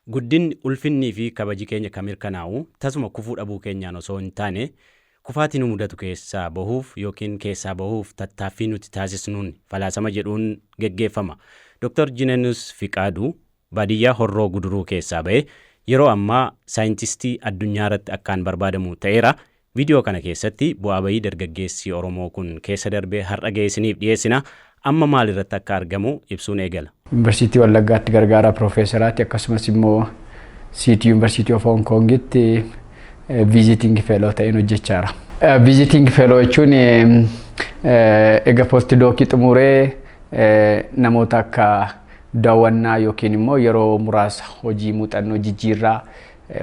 Guddinni, ulfinnii fi kabaji keenya kan mirkanaa'u tasuma kufuu dhabuu keenyaan osoo hin taane, kufaatii nu mudatu keessaa bahuuf yookiin keessaa bahuuf tattaaffii nuti taasisnuun falaasama jedhuun geggeeffama. Dr. Jinenus Fiqaaduu baadiyyaa Horroo Guduruu keessaa ba'ee yeroo ammaa saayintistii addunyaa irratti akkaan barbaadamu ta'eera. Viidiyoo kana keessatti bu'aa bayii dargaggeessi Oromoo kun keessa darbee har'a ga'e isiniif dhiyeessina. Amma maal irratti akka argamu ibsuun eegala. Yuunivarsiitii Wallaggaatti gargaaraa piroofeesaraati, akkasumas immoo City University of Hong Kongitti visiting fellow ta'een hojjechaa jira. Visiting fellow jechuun egaa postdocii xumuree namoota akka daawwannaa yookiin immoo yeroo muraasa hojii muuxannoo jijjiirraa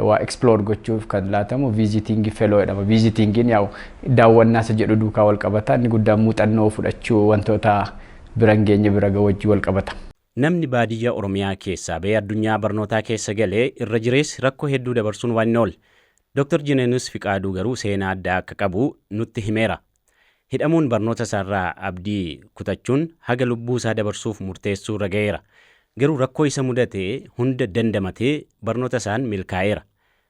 waa explore gochuuf kan laatamu visiting fellow jedhama. Visitingiin yaa'u daawwannaa isa jedhu duukaa wal qabata. Inni guddaan muuxannoo fudhachuu, wantoota bira hin geenye bira ga'u wajjin wal qabata. Namni baadiyyaa Oromiyaa keessaa ba'ee addunyaa barnootaa keessa galee irra jireessi rakkoo hedduu dabarsuun waan hin oolle. Dr. Jinenus Fiqaaduu garuu seenaa addaa akka qabu nutti himeera. Hidhamuun barnoota isaarraa abdii kutachuun haga lubbuu isaa dabarsuuf murteessuu irra ga'eera. Garuu rakkoo isa mudate hunda dandamatee barnoota isaan milkaa'eera.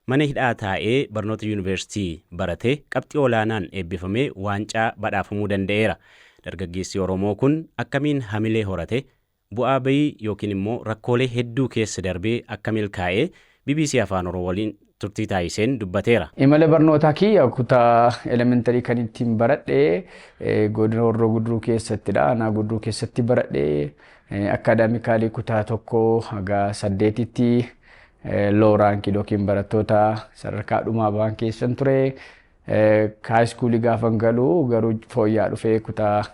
Mana hidhaa taa'ee barnoota yuunivarsiitii baratee qabxii olaanaan eebbifamee waancaa badhaafamuu danda'eera. Dargaggeessi Oromoo kun akkamiin hamilee horate, bu'aa bayii yookiin immoo rakkoolee hedduu keessa darbee akka milkaa'ee BBC Afaan Oromoo waliin turtii taasiseen dubbateera. Imala barnootaa kiyya kutaa elementary kan ittiin baradhe godina Horroo Guduruu keessattidha. Aanaa Guduruu keessatti baradhe. Academically kutaa 1 haga 8tti low rankii yookiin barattoota sadarkaa dhumaa bahan keessan ture. High schoolii gaafan galu garuu fooyya'aa dhufee kutaa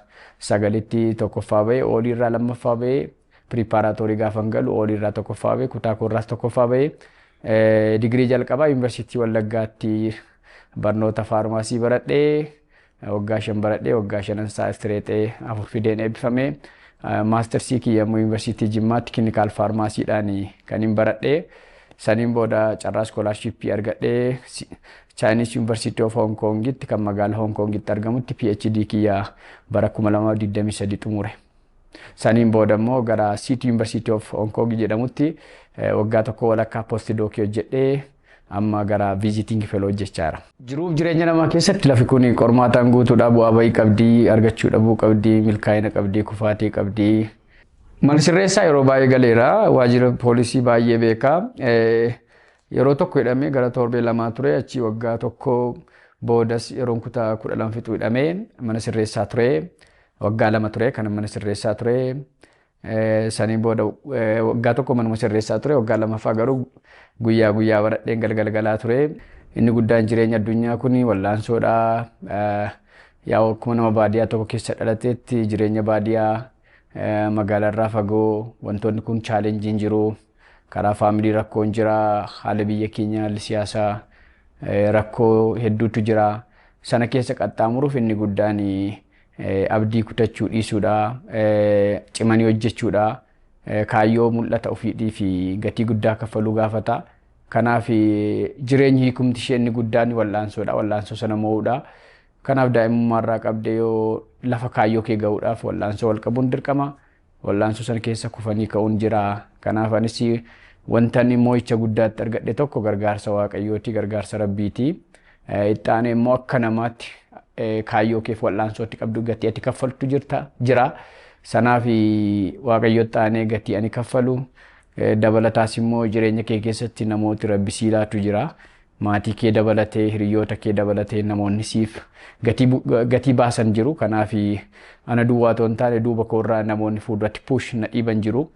9tti tokkoffaa bahee, oliirraa lammaffaa bahee, preparatory gaafan galu oliirraa tokkoffaa bahee, kutaa koorraas tokkoffaa bahee, digirii jalqabaa Yuunivarsiitii Wallaggaatti barnoota pharmacy baradhee, waggaa 5 baradhee, waggaa shanan isaa straight A 4 fideen eebbifame. Mastersii kiyya immoo Yuunivarsiitii Jimmaatti clinical pharmacydhaan kan hin baradhee. Saniin booda carraa scholarshipii argadhee Chinese University of Hong Kongitti, kan magaalaa Hong Kongitti argamutti, PhD kiyya bara 2023 xumure. Saniin booda immoo gara City University of Hong Kong jedhamutti waggaa tokko walakkaa postdocii hojjedhee amma gara visiting fellow hojjechaa jira. Jiruuf jireenya namaa keessatti lafi kun qormaataan guutuudha, bu'aa bayii qabdii, argachuu dhabuu qabdii, milkaa'ina qabdii, kufaatii qabdii. Mana sirreessaa yeroo baay'ee galeera. Waajjira poolisii baay'ee beeka. Yeroo tokko hidhamee gara torbee 2 ture. Achii waggaa tokko boodas yeroon kutaa 12 fixuu hidhamee mana sirreessaa ture. Waggaa 2 ture kan mana sirreessaa ture. Saniin booda waggaa tokko manuma sirreessaa ture. Waggaa lamaffaa garuu guyyaa guyyaa baradheen galgala galaa ture. Inni guddaan jireenya addunyaa kun wallaansoodha. Yaa, akkuma nama baadiyyaa tokko keessa dhalateetti jireenya baadiyyaa, magaalaarraa fagoo, wantoonni kun challengeiin jiru. Karaa family rakkoon jira. Haala biyya keenya, haalli siyaasaa, rakkoo hedduutu jira. Sana keessa qaxxaamuruuf inni guddaan abdii kutachuu dhiisuudha. Cimanii hojjechuudha. Kaayyoo mul'ata ofiidhii fi gatii guddaa kaffaluu gaafata. Kanaaf jireenyi hiikumti ishee inni guddaan wal'aansoodha. Wal'aansoo sana mo'uudha. Kanaaf daa'imummaarraa qabdee yoo lafa kaayyoo kee ga'uudhaaf wal'aansoo wal qabuun dirqama. Wal'aansoo sana keessa kufanii ka'uun jira. Kanaaf anis wanta inni mo'icha guddaatti argadhe tokko gargaarsa Waaqayyooti, gargaarsa Rabbiiti. Itti aanee immoo akka namaatti kaayyoo keef wal'aansootti qabdu gatii ati kaffaltu jirta jira. Sanaaf Waaqayyotti aanee gatii ani kaffalu, dabalataas immoo jireenya kee keessatti namooti Rabbi sii laatu jira. Maatii kee dabalatee, hiriyoota kee dabalatee namoonni siif gatii baasan jiru. Kanaaf ana duwwaa otoo hin taane duuba koorraa namoonni fuulduratti push na dhiiban jiru.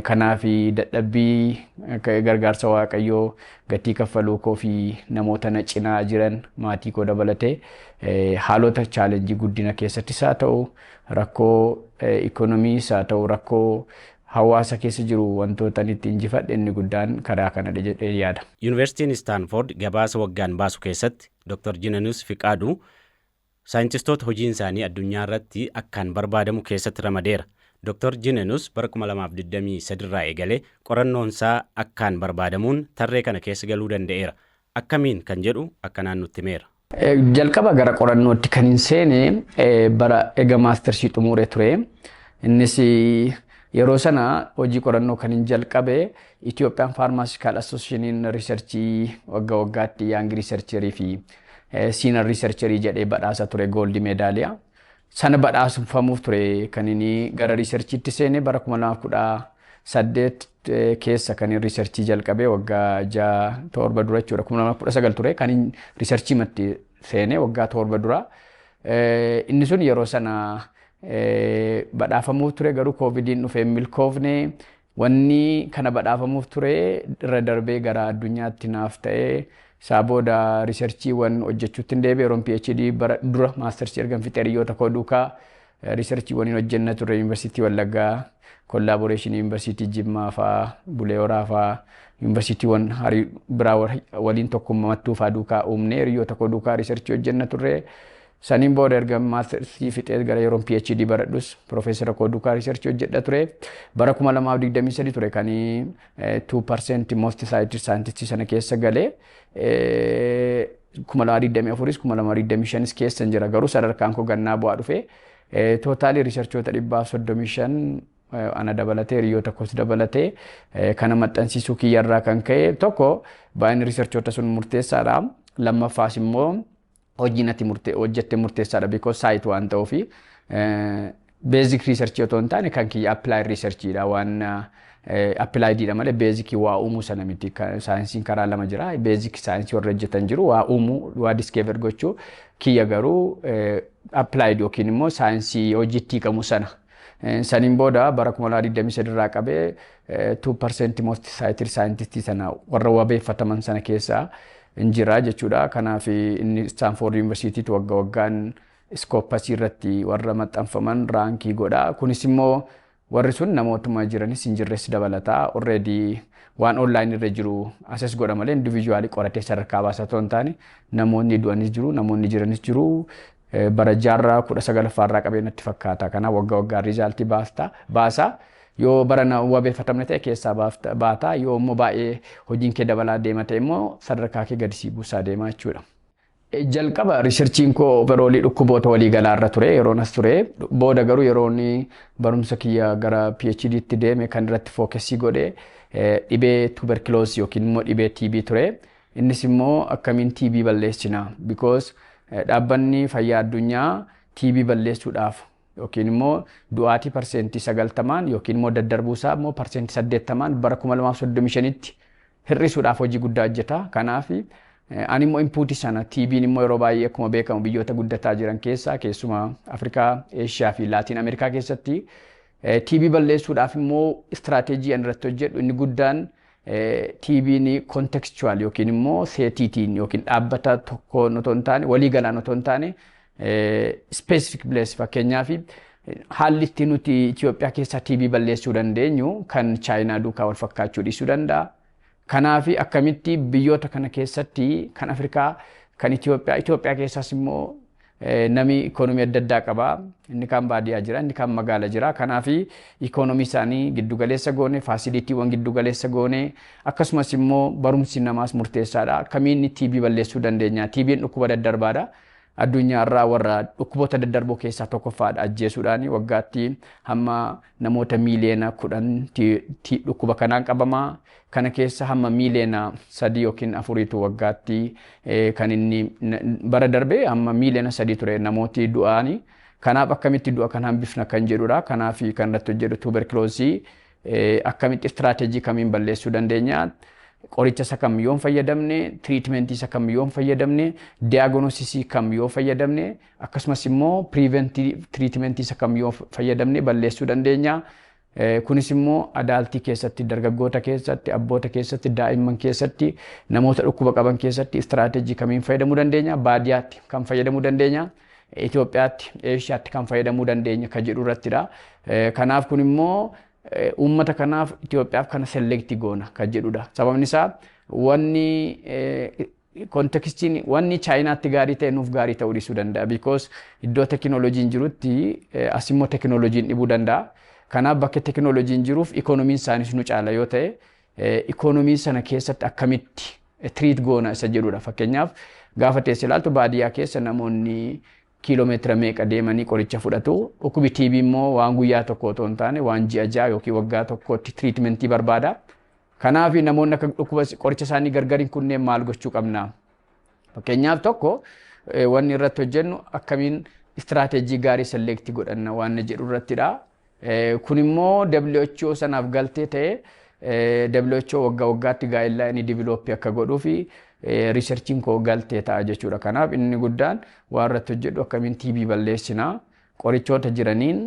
Kanaaf dadhabbii, gargaarsa Waaqayyoo, gatii kaffaluu koo fi namoota na cinaa jiran, maatii koo dabalatee, haalota challengeii guddina keessattis haa ta'u, rakkoo ikoonomiis haa ta'u, rakkoo hawaasa keessa jiru, wantoota inni itti injifadhe inni guddaan karaa kanadha jedhee yaada. Yuunivarsiitiin Istaanfoord gabaasa waggaan baasu keessatti Dr. Jinanus Fiqaaduu saayintistoota hojiin isaanii addunyaa irratti akkaan barbaadamu keessatti ramadeera. Dr. Jinanus bara 2023 irraa eegalee qorannoon isaa akkaan barbaadamuun tarree kana keessa galuu danda'eera. Akkamiin kan jedhu akkanaan nutti himeera. Jalqaba gara qorannootti kan hin seene bara ega mastersii xumure ture. Innis Yeroo sana hojii qorannoo kan hin jalqabe Itoophiyaan Pharmaceutical Associationiin researchii waggaa waggaatti young researcherii fi senior researcherii jedhee badhaasa ture, gold meedaaliyaa. Sana badhaafamuuf ture kan inni gara researchiitti seene. Bara 2018 keessa kan inni researchii jalqabe, waggaa 6 7 dura jechuudha. 2019 ture kan inni researchii matti seene, waggaa 7 dura. Inni sun yeroo sana badhaafamuuf ture, garuu COVIDiin dhufee milkoofne. Wanni kana badhaafamuuf ture irra darbee gara addunyaatti naaf ta'ee, isaa booda researchiiwwan hojjechuutti hin deebi'e. Yeroon PhD bara dura mastersii ergan fixee, hiriyoota koo duukaa researchiiwwan hin hojjenna turre. Yuunivarsiitii Wallaggaa, collaborationii Yuunivarsiitii Jimmaa fa'aa, Bulee Horaa fa'aa, yuunivarsiitiiwwan biraa waliin tokkummaa fa'aa duukaa uumnee hiriyoota koo duukaa researchii hojjenna turre. Saniin booda erga mastersii fixee gara yeroon PhD baradhus piroofeesara koo duukaa researchii hojjedha ture. Bara 2023 ture kan 2% most cited scientist sana keessa galee. 2024s 2025s keessa jira, garuu sadarkaan koo gannaa bu'aa dhufe. Totalii researchoota 135 ana dabalatee, hiriyoota koos dabalatee, kana maxxansiisuu kiyyarraa kan ka'e, tokko baay'inni researchoota sun murteessaadha. Lammaffaas immoo hojiin ati hojjette murteessaadha, because cite waan ta'uufi basic research otoo hin taane kan kiyya applied researchiidha, waan appliediidha malee basicii waa uumuu sana miti. Saayinsiin karaa lama jira: basic saayinsii warra hojjetan jiru, waa uumuu, waa discover gochuu. Kiyya garuu applied yookiin immoo saayinsii hojiitti hiikamu sana. Saniin booda bara 2023 irraa qabee 2% most cited scientist sana warra wabeeffataman sana keessaa hin jira jechuudha. Kanaaf inni Stanford University waggaa waggaan Scopusii irratti warra maxxanfaman rankii godha. Kunis immoo warri sun namootuma jiranis hin jirres dabalataa, already waan online irra jiru assess godha malee individualii qoratee sadarkaa baasaa otoo hin taane, namoonni du'anis jiru, namoonni jiranis jiru. Bara jaarraa 19ffaarraa qabee natti fakkaata. Kanaaf waggaa waggaan resultii baasa. Yoo bara wabeeffatamne ta'e keessaa baata. Yoo immoo baay'ee hojiin kee dabalaa deema ta'e immoo sadarkaa kee gadi sii buusaa deema jechuudha. Jalqaba researchiin koo overallii dhukkuboota waliigalaa irra ture yeroon as ture. Booda garuu yeroon barumsa kiyya gara PhD'tti deeme kan irratti focusii godhe dhibee tuberculosis yookiin immoo dhibee TB ture. Innis immoo akkamiin TB balleessina? Because dhaabbanni fayyaa addunyaa TB balleessuudhaaf yookiin immoo du'aatii 90% yookiin immoo daddarbuusaa immoo 80% bara 2035tti hir'isuudhaaf hojii guddaa hojjeta. Kanaaf ani immoo inputii sana, TB'n immoo yeroo baay'ee akkuma beekamu biyyoota guddataa jiran keessaa, keessumaa Afrikaa, Eeshiyaa fi Laatiin Ameerikaa keessatti. TB balleessuudhaaf immoo istirateejii ani irratti hojjedhu inni guddaan TB'n contextual yookiin immoo setiitiin yookiin dhaabbata tokkoon otoo hin taane, waliigalaan otoo hin taane, specific place. Fakkeenyaaf haalli itti nuti Itoophiyaa keessaa TB balleessuu dandeenyu kan Chaayinaa duukaa wal fakkaachuu dhiisuu danda'a. Kanaaf akkamitti biyyoota kana keessatti, kan Afrikaa, kan Itoophiyaa, Itoophiyaa keessaas immoo nami ikoonomii adda addaa qaba. Inni kaan baadiyyaa jira, inni kaan magaala jira. Kanaaf ikoonomii isaanii giddugaleessa goone, facilitywwan giddugaleessa goone, akkasumas immoo barumsi namaas murteessaadha. Akkamiin TB balleessuu dandeenya? TB'n dhukkuba daddarbaadha. Addunyaarraa warra dhukkuboota daddarboo keessaa tokkoffaadha ajjeesuudhaan. Waggaatti hamma namoota miiliyoona 10 dhukkuba kanaan qabama. Kana keessa hamma miiliyoona 3 yookiin 4tu waggaatti kan inni bara darbee hamma miiliyoona 3 ture namooti du'aani. Kanaaf akkamitti du'a kan hambifna kan jedhudha. Kanaaf kan irratti hojjedhu tuberculosis akkamitti istiraatejii kamiin balleessuu dandeenya? Qoricha isa kam yoo fayyadamne, treatmentii isa kam yoo fayyadamne, diagnosisii kam yoo fayyadamne, akkasumas immoo preventive treatmentii isa kam yoo fayyadamne balleessuu dandeenya. Kunis immoo adultii keessatti, dargaggoota keessatti, abboota keessatti, daa'imman keessatti, namoota dhukkuba qaban keessatti istiraatejii kamiin fayyadamuu dandeenya, baadiyyaatti kan fayyadamuu dandeenya, Itoophiyaatti, Eeshiyaatti kan fayyadamuu dandeenya kan jedhu irrattidha. Kanaaf kun immoo uummata kanaaf Itoophiyaaf kana selectii goona kan jedhudha. Sababni isaa wanni contextiin wanni Chaayinaatti gaarii ta'e nuuf gaarii ta'uu dhiisuu danda'a. Because iddoo tekinooloojiin jirutti as immoo tekinooloojiin dhibuu danda'a. Kanaaf bakka tekinooloojiin jiruuf ikoonomiin isaaniis nu caala yoo ta'e, ikoonomii sana keessatti akkamitti treat goona isa jedhudha. Fakkeenyaaf gaafa teessee ilaaltu baadiyyaa keessa namoonni Kiiloomeetira meeqa deemanii qoricha fudhatu. Dhukkubi TB immoo waan guyyaa tokko otoo hin taane waan ji'a 6 yookiin waggaa tokkotti treatmentii barbaada. Kanaaf namoonni akka dhukkuba qoricha isaanii gargar hin kunneen maal gochuu qabna? Fakkeenyaaf, tokko wanni irratti hojjennu akkamiin strategy gaarii select godhanna waan jedhu irrattidha. Kun immoo WHO sanaaf galtee ta'ee, WHO waggaa waggaatti guideline develop akka godhuu fi researchiin koo galtee ta'a jechuudha. Kanaaf inni guddaan waan irratti hojjedhu akkamiin TB balleessinaa, qorichoota jiraniin,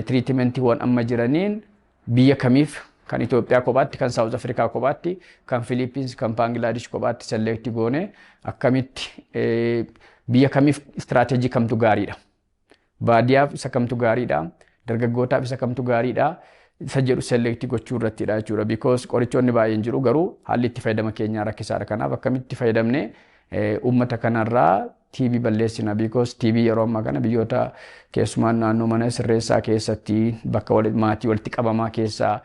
treatmentiiwwan amma jiraniin, biyya kamiif, kan Itoophiyaa kophaatti, kan South Africa kophaatti, kan Philippines, kan Bangladesh kophaatti select goone, akkamitti biyya kamiif strategy kamtu gaariidha. Baadiyyaaf isa kamtu gaariidha. Dargaggootaaf isa kamtu gaariidha. Isa jedhu select gochuu irrattidha jechuudha. Because qorichoonni baay'een jiru, garuu haalli itti fayyadama keenyaa rakkisaadha. Kanaaf akkamitti fayyadamne uummata kanarraa TB balleessina? Because TB yeroo ammaa kana biyyoota keessumaa naannoo mana sirreessaa keessatti, bakka maatii walitti qabamaa keessaa,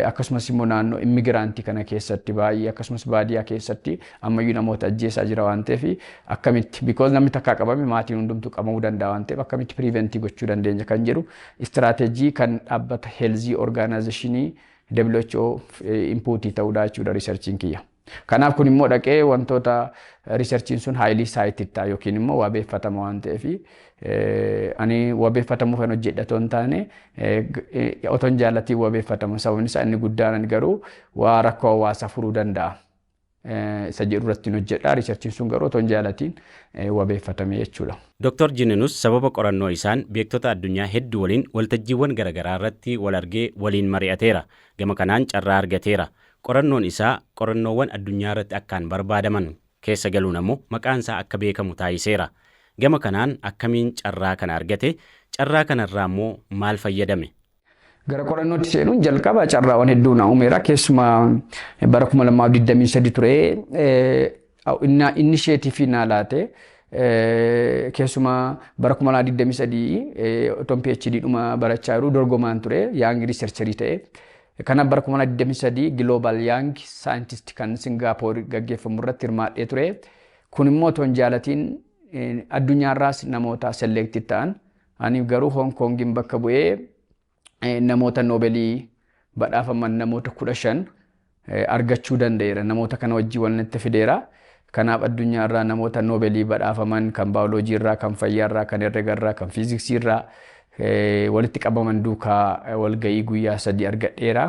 akkasumas immoo naannoo immigrantii kana keessatti baay'ee, akkasumas baadiyyaa keessatti ammayyuu namoota ajjeesaa jira waan ta'eef, akkamitti, because namni takkaa qabame maatiin hundumtuu qabamuu danda'a waan ta'eef, akkamitti prevent gochuu dandeenya kan jedhu strategy kan dhaabbata health organization WHO input ta'uudha jechuudha researchiin kiyya. Kanaaf kun immoo dhaqee wantoota researchiin sun highly cited ta'a yookiin immoo wabeeffatama waan ta'eef, ani wabeeffatamuu kan hojjedha otoo hin taane otoo hin jaallatiin wabeeffatama. Sababni isaa inni guddaan ani garuu waa rakkoo hawaasaa furuu danda'a. Isa jedhu irratti hojjedha. Researchiin sun garuu otoo hin jaallatiin wabeeffatame jechuudha. Dr. Jinenus sababa qorannoo isaan beektota addunyaa hedduu waliin waltajjiiwwan garaagaraa irratti wal argee waliin mari'ateera. Gama kanaan carraa argateera. Qorannoon isaa qorannoowwan addunyaa irratti akkaan barbaadaman keessa galuun ammoo maqaan isaa akka beekamu taasiseera. Gama kanaan akkamiin carraa kana argate? Carraa kanarraa immoo maal fayyadame? Gara qorannootti seenuun jalqaba carraawwan hedduu na uumeera. Keessumaa bara 2023 ture initiative naa laate. Keessumaa bara 2023 otoon PhD dhuma barachaa jiru dorgomaan ture, young researcher ta'e. Kanaaf bara 2023 Global Young Scientist kan Singaappoor gaggeeffamu irratti hirmaadhee ture. Kun immoo otoo hin jaalatiin addunyaarraas namoota select ta'an. Ani garuu Hong Kongin bakka bu'ee namoota Noobelii badhaafaman namoota 15 argachuu danda'eera. Namoota kana wajjin walitti fideera. Kanaaf addunyaarraa namoota Noobelii badhaafaman kan baayoloojii irraa, kan fayyaa irraa, kan herrega irraa, kan fiiziksii irraa walitti qabaman duukaa walga'ii guyyaa 3 argadheera.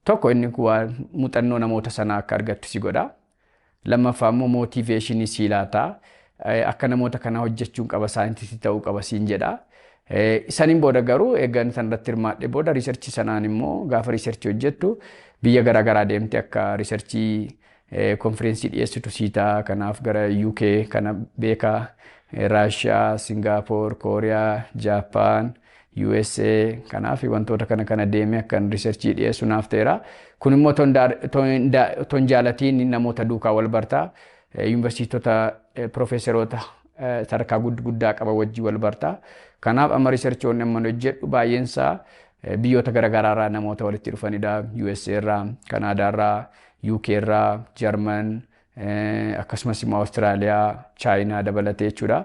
Tokko, inni kun waan muuxannoo namoota sanaa akka argattu si godha. Lammaffaa immoo motivation sii laata. Akka namoota kanaa hojjechuun qaba, saayintistii ta'uu qaba siin jedha. Saniin booda garuu eeggan sanarratti hirmaadhe booda research sanaan immoo gaafa research hojjettu biyya garaagaraa deemte akka research conference dhiyeessitu siitaa. Kanaaf gara UK kana beekaa, Raashiyaa, Singaappoor, Kooriyaa, Jaappaan, USA, kanaaf wantoota kana kana deemee akkan research dhiyeessu naaf ta'eera. Kun immoo ton jaalatiin namoota duukaa wal bartaa, yuunivarsiitota, piroofeesaroota sadarkaa guddaa qaba wajjin wal bartaa. Kanaaf amma researchoonni amma hojjedhu baay'een isaa biyyoota garaagaraa irraa namoota walitti dhufanidha. USA irraa, Kanaadaa irraa, UK irraa, Jarman, akkasumas immoo Awustiraaliyaa, Chaayinaa dabalatee jechuudha.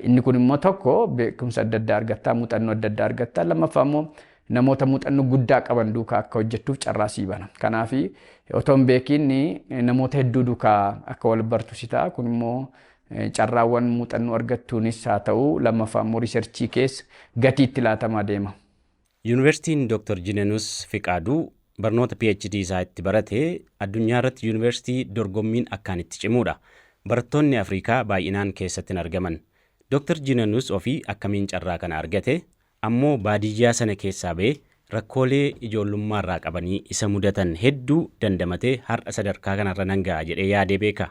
Inni kun immoo tokko beekumsa adda addaa argattaa, muuxannoo adda addaa argattaa. Lammaffaa immoo namoota muuxannoo guddaa qaban duukaa akka hojjettuuf carraa sii bana. Kanaaf otoo hin beekiin namoota hedduu duukaa akka wal bartu si ta'a. Kun immoo carraawwan muuxannoo argattuunis haa ta'u, lammaffaa immoo research keessa gatii itti laatamaa deema. Yuunivarsiitiin Dr. Jinenus Fiqaaduu barnoota PhD isaa itti barate addunyaa irratti yuunivarsiitii dorgommiin akkaan itti cimuudha. Barattoonni Afrikaa baay'inaan keessatti hin argaman. Dr. Jinenus ofii akkamiin carraa kana argate? Ammoo baadiyyaa sana keessaa ba'ee rakkoolee ijoollummaarraa qabanii isa mudatan hedduu dandamatee har'a sadarkaa kanarra nan ga'a jedhee yaadee beeka?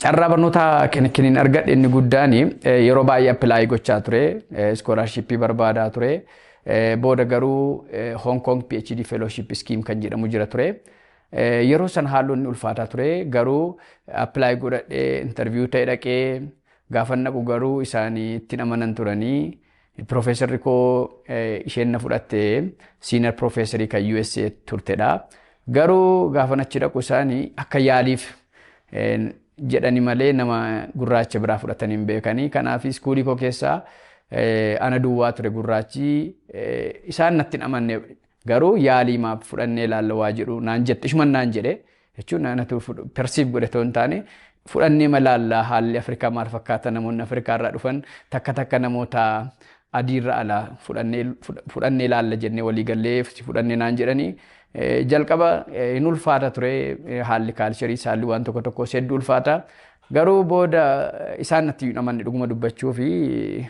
Carraa barnoota kan argadhe inni guddaan yeroo baay'ee apply gochaa ture, scholarship barbaadaa ture. Booda garuu Hong Kong PhD Fellowship Scheme kan jedhamu jira ture. Yeroo san haalonni ulfaataa ture, garuu apply godhadhee interview ta'e dhaqee gaafa naqu garuu isaanii ittiin amanan turanii. Piroofeesarri koo isheen na fudhatte senior professor kan USA turtedha. Garuu gaafa achi dhaqu isaanii akka yaaliif jedhani malee nama gurraacha biraa fudhatanii hin beekanii. Kanaaf iskuulii koo keessaa ana duwwaa ture gurraachi. Isaan natti hin amanne, garuu yaalii maaf fudhannee ilaalla waa jedhu naan jette, ishuman naan jedhe jechuun anatu perceive godhe otoo hin taane, fudhannee malaallaa haalli Afrikaa maal fakkaata, namoonni Afrikaa irraa dhufan takka takka namoota adiirra ala fudhannee ilaalla jennee walii gallee fudhannee naan jedhanii. Jalqaba hin ulfaata ture, haalli culture, haalli waan tokko tokko hedduu ulfaata. Garuu booda isaan natti hin amanne, dhuguma dubbachuu fi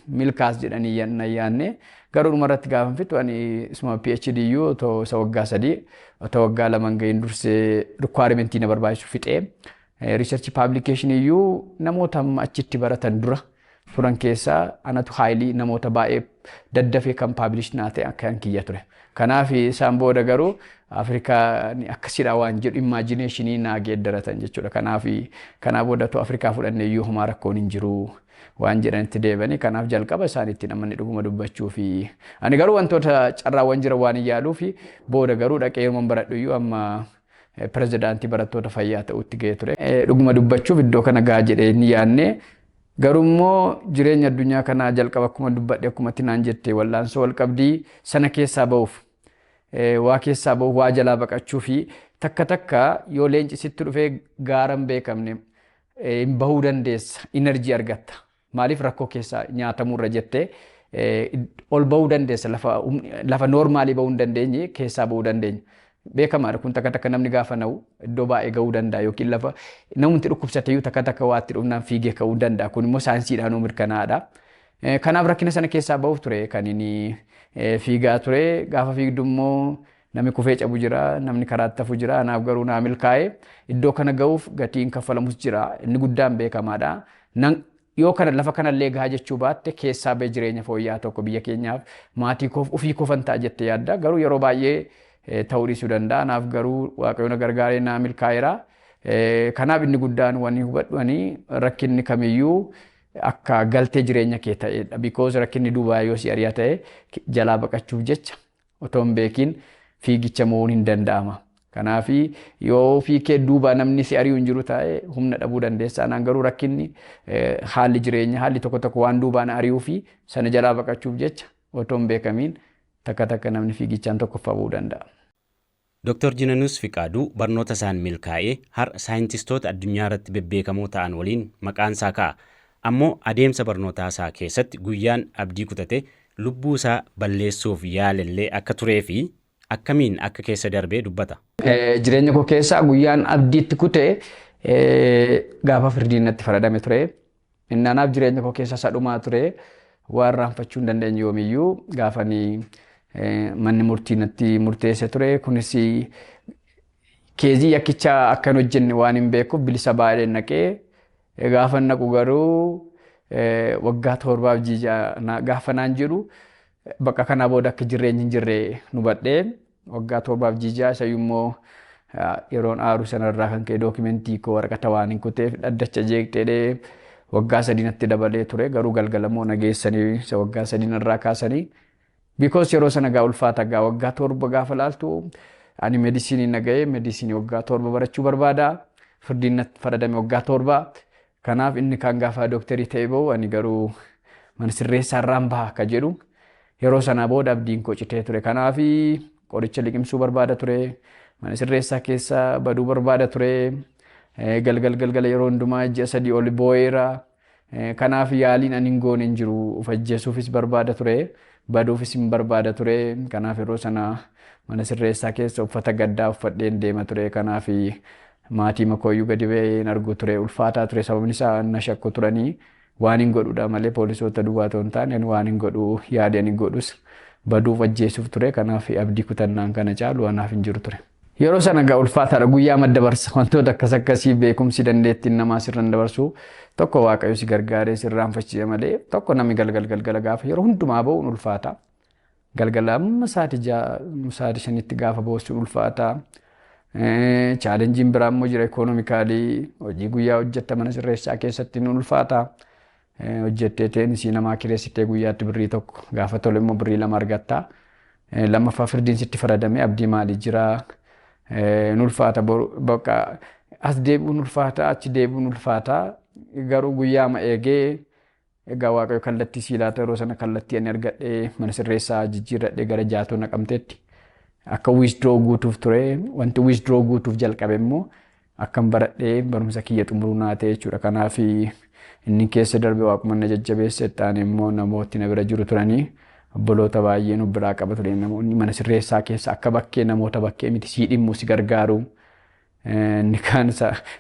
milkaas jedhanii na yaanne. Garuu dhumarratti gaafa fixu ani isuma PhD iyyuu otoo isa waggaa 3 otoo waggaa 2 gahin dursee requirementii na barbaachisu fixee, research publication iyyuu namoota amma achitti baratan dura turan keessaa anatu haayilii namoota baay'ee daddafee kan publish naa ta'e akka kiyya ture. Kanaaf isaan booda garuu Afrikaa akkasidha waan jedhu imagination naa geeddaratan jechuudha. Kanaaf kanaa booda otoo Afrikaa fudhannee iyyuu homaa rakkoon hin jiru waan jedhanitti deebanii. Kanaaf jalqaba isaan ittiin amanne dhuguma dubbachuu fi ani garuu wantoota carraawwan jiran waan hin yaaluu fi booda garuu dhaqee yeroo baradhu iyyuu amma pirezidaantii barattoota fayyaa ta'utti ga'ee ture. Dhuguma dubbachuuf iddoo kana gahaa jedhee hin yaadne. Garuu immoo jireenya addunyaa kanaa jalqaba akkuma dubbadhe, akkuma naan jette, wal'aansoo wal qabdii sana keessaa ba'uuf, waa keessaa ba'uuf, waa jalaa baqachuu fi takka takka yoo leenci sitti dhufee gaara hin beekamne hin bahuu dandeessa, energy argatta. Maaliif rakkoo keessaa nyaatamurra jettee ol bahuu dandeessa, lafa normally bahuu hin dandeenye keessaa bahuu dandeenya. Beekamaadha kun, takka takka namni gaafa na'u iddoo baay'ee gahuu danda'a yookiin lafa namni dhukkubsate iyyuu takka takka waatti dhufnaan fiigee ka'uu danda'a. Kun immoo saayinsiidhaan mirkanaa'aadha. Kanaaf rakkina sana keessaa bahuuf ture kan inni fiigaa ture. Gaafa fiigdu immoo namni kufee cabu jira, namni karaatti hafu jira. Anaaf garuu naa milkaa'e. Iddoo kana gahuuf gatiin kaffalamus jira. Inni guddaan beekamaadha. Yoo kana lafa kanallee gahaa jechuu baatte, keessaa ba'e jireenya fooyya'aa tokko biyya keenyaaf, maatii koof, ofii koofan ta'a jettee yaadda. Garuu yeroo baay'ee ta'uu dhiisuu danda'a. Anaaf garuu Waaqayyo na gargaaree naa milkaa'eera. Kanaaf inni guddaan wanni hubadhu ani rakkinni kamiyyuu akka galtee jireenya kee ta'edha. Because rakkinni duubaa yoo si ari'a ta'e, jalaa baqachuuf jecha otoo hin beekin fiigicha mo'uun hin danda'ama. Kanaaf yoo ofii kee duubaa namni si ari'u hin jiru ta'e, humna dhabuu dandeessa. Anaan garuu rakkinni, haalli jireenya, haalli tokko tokko waan duubaan ari'uu fi sana jalaa baqachuuf jecha otoo hin beekamiin takka takka namni fiigichaan tokkoffaa bu'uu danda'a. Dr. Jinanus Fiqaaduu barnoota isaan milkaa'ee har'a saayintistoota addunyaa irratti bebbeekamoo ta'an waliin maqaan isaa ka'a. Ammoo adeemsa barnootaa isaa keessatti guyyaan abdii kutate lubbuu isaa balleessuuf yaalellee akka turee fi akkamiin akka keessa darbee dubbata. Jireenya koo keessaa guyyaan abdiitti kutee gaafa firdiin natti faradame ture. Inni anaaf jireenya koo keessa isa dhumaa ture. Waan raanfachuu hin dandeenye yoomiyyuu gaafanii manni murtii natti murteesse ture. Kunis case yakkichaa akka hin hojjenne waan hin beekuuf bilisa baay'ee naqee, gaafa naqu garuu waggaa 7f ji'a gaafa naan jedhu, bakka kanaa booda akka jireenyi hin jirre hubadhee, waggaa 7f ji'a isayyuu immoo yeroon aaru sanarraa kan ka'e documentii koo waraqata waan hin kuteef dhaddacha jeeqxeedhee waggaa 3 natti dabalee ture. Garuu galgalamoo nageessanii isa waggaa 3 narraa kaasanii, because yeroo sana gaa ulfaata gaa waggaa 7 gaafa laaltu, ani medicine na ga'ee medicine waggaa 7 barachuu barbaada, firdiin natti faradame waggaa 7. Kanaaf inni kaan gaafa dooktarii ta'e bahu, ani garuu mana sirreessaa irraan baha akka jedhu, yeroo sanaa booda abdiin koo citee ture. Kanaaf qoricha liqimsuu barbaada ture, mana sirreessaa keessa baduu barbaada ture, galgal galgala yeroo hundumaa ji'a 3 ol boo'eera. Kanaaf yaaliin ani hin goone hin jiru. Of ajjeesuufis barbaada ture, baduufis hin barbaada ture. Kanaaf yeroo sana mana sirreessaa keessa uffata gaddaa uffadheen deema ture. Kanaaf maatii makooyyuu gadi ba'ee hin argu ture. Ulfaataa ture, sababni isaa na shakku turanii waan hin godhudha malee, poolisoota duwwaa otoo hin taane waan hin godhu yaade ani godhus baduuf ajjeesuuf ture. Kanaaf abdii kutannaan kana caalu anaaf hin jiru ture. Yeroo sana gaa ulfaataadha, guyyaa madda barsa wantoota akkas akkasii, beekumsi dandeettiin namaa sirran dabarsu tokko Waaqayyo si gargaaree sirraanfachiise malee tokko namni galgal galgala gaafa yeroo hundumaa ba'uun ulfaata. Galgala amma sa'aatii 6, sa'aatii 5tti gaafa boossuun ulfaata. Challengeiin biraa immoo jira, economically hojii guyyaa hojjetta mana sirreessaa keessatti ni ulfaata. Hojjettee teenisii namaa kireessitee guyyaatti birrii 1, gaafa tole immoo birrii 2 argatta. Lammaffaa firdiin sitti faradamee abdii maalii jira? Ni ulfaata bakka As deebi'uun ulfaataa, achi deebi'uun ulfaataa, garuu guyyaama eegee egaa Waaqayyo kallattii sii laata. Yeroo sana kallattii ani argadhee mana sirreessaa jijjiirradhee gara Jaatoo Naqamteetti akka withdraw guutuuf ture. Wanti withdraw guutuuf jalqabe immoo akkan baradhee barumsa kiyya xumuruu naa ta'e jechuudha. Kanaaf inni keessa darbe waaquma na jajjabeesse ta'an immoo namooti na bira jiru turanii, obboloota baay'ee nu biraa qaba ture. Namoonni mana sirreessaa keessa akka bakkee namoota bakkee miti, sii dhimmu, si gargaaru. Inni kaan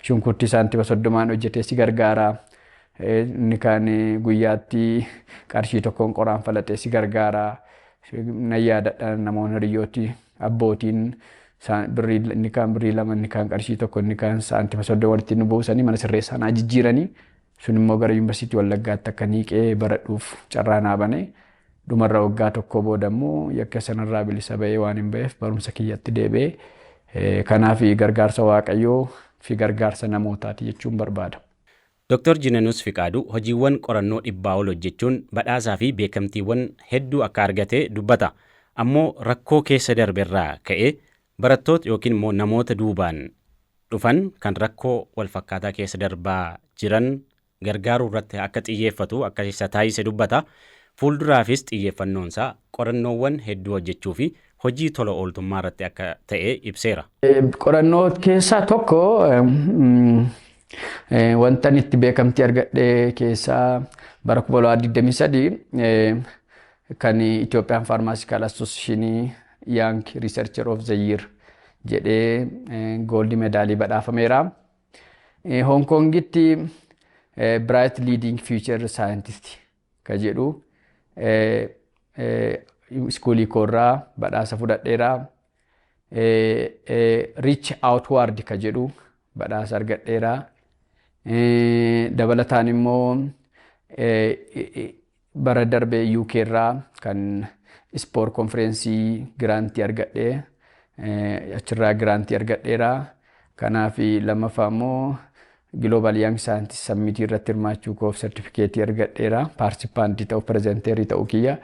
shunkurtii saantima 30n hojjetee si gargaara. Inni kaan guyyaatti qarshii 1n qoraan falaxee si gargaara. Nan yaadadha, namoonni hiriyooti abbootiin birrii, inni kaan birrii 2, inni kaan qarshii 1, inni kaan saantima 30 walitti nu buusanii mana sirreessaa naa jijjiiranii, sun immoo gara Yuunivarsiitii Wallaggaatti akka niiqee baradhuuf carraa naa bane. Dhumarra waggaa tokko booda immoo yakka sanarraa bilisa ba'ee waan hin ba'eef barumsa kiyyatti deebi'ee. Kanaaf gargaarsa Waaqayyoo fi gargaarsa namootaati jechuun barbaada. Dr. Jinanus Fiqaaduu hojiiwwan qorannoo 100 ol hojjechuun badhaasaa fi beekamtiiwwan hedduu akka argate dubbata. Ammoo rakkoo keessa darberraa ka'ee barattoota yookiin immoo namoota duubaan dhufan kan rakkoo walfakkaataa keessa darbaa jiran gargaaruu irratti akka xiyyeeffatu akka isa taasise dubbata. Fuulduraafis xiyyeeffannoonsaa qorannoowwan hedduu hojjechuu fi hojii tola ooltummaa irratti akka ta'e ibseera. Qorannoo keessaa tokko wanta inni itti beekamtii argadhe keessaa bara 2023 kan Ethiopian Pharmaceutical Association Young Researcher of the Year jedhee gold medalii badhaafameera. Hong Kongitti Bright Leading Future Scientist ka jedhu schoolii koorraa badhaasa fudhadheera. Reach Outward ka jedhu badhaasa argadheera. Dabalataan immoo bara darbe UK irraa kan SPORE conferenceii grantii argadhee, achirraa grantii argadheera. Kanaaf lammaffaa immoo Global Young Scientist Summit irratti hirmaachuu koof certificateii argadheera. Participantii ta'u, presenterii ta'uu kiyya.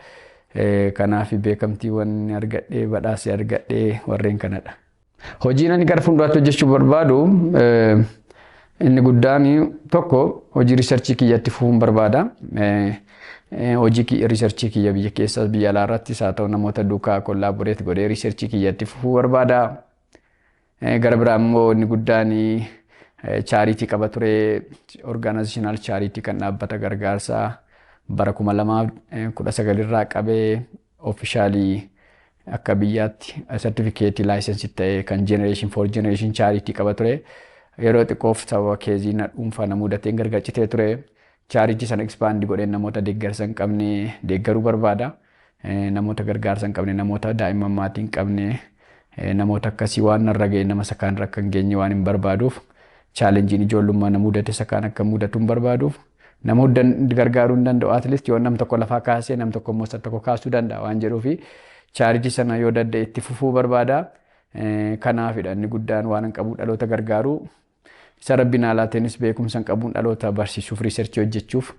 Kanaaf beekamtiiwwan argadhee, badhaasee argadhee warreen kanadha. Hojiin ani gara fuulduraatti hojjechuu barbaadu inni guddaan tokko hojii researchii kiyyatti fufuun barbaada. Hojii researchii kiyya biyya keessaas biyya alaa irrattis haa ta'u namoota duukaa collaborate godhee researchii kiyyatti fufuu barbaada. Gara biraa immoo inni guddaan charity qaba ture, organizational charity kan dhaabbata gargaarsaa bara 2019 irraa qabee officialii akka biyyaatti certificateii licenseii ta'e kan Generation for Generation Charity qaba ture. Yeroo xiqqoof sababa caseii na dhuunfaa na mudateen gargar citee ture. Charity sana expand godheen namoota deeggarsa hin qabne deeggaruu barbaada. Namoota gargaarsa hin qabne, namoota daa'imman maatii hin qabne, namoota akkasii waan narra ga'e nama isa kaan akka hin geenye waan hin barbaaduuf, challengeiin ijoollummaa na mudate isa kaan akka mudatu hin barbaaduuf, nama hunda gargaaruu hin danda'u, at least yoo nam tokko lafaa kaasee nam tokko immoo isa tokko kaasuu danda'a waan jedhuufi charity sana yoo danda'e itti fufuu barbaada. Kanaafidha inni guddaan waan hin qabu dhaloota gargaaruu. Isa rabbiin alaateenis beekumsa hin qabuun dhaloota barsiisuuf, researchii hojjechuuf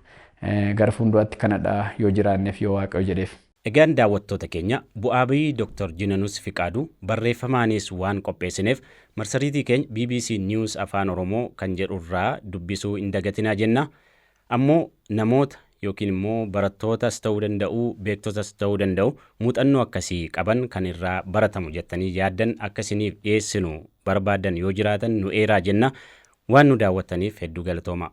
gara fuulduraatti kanadha yoo jiraanneef, yoo Waaqayyo jedheef. Egaan daawwattoota keenya, bu'aa bayii Dr. Jinanus Fiqaaduu barreeffamaanis waan qopheessineef marsariitii keenya BBC News Afaan Oromoo kan jedhurraa dubbisuu hin dagatinaa jenna. Ammoo namoota yookiin immoo barattootas ta'uu danda'u, beektotas ta'uu danda'u, muuxannoo akkasii qaban kan irraa baratamu jettanii yaaddan akkasiniif dhiyeessinu barbaadan yoo jiraatan nu eeraa jenna. Waan nu daawwattaniif hedduu galatooma.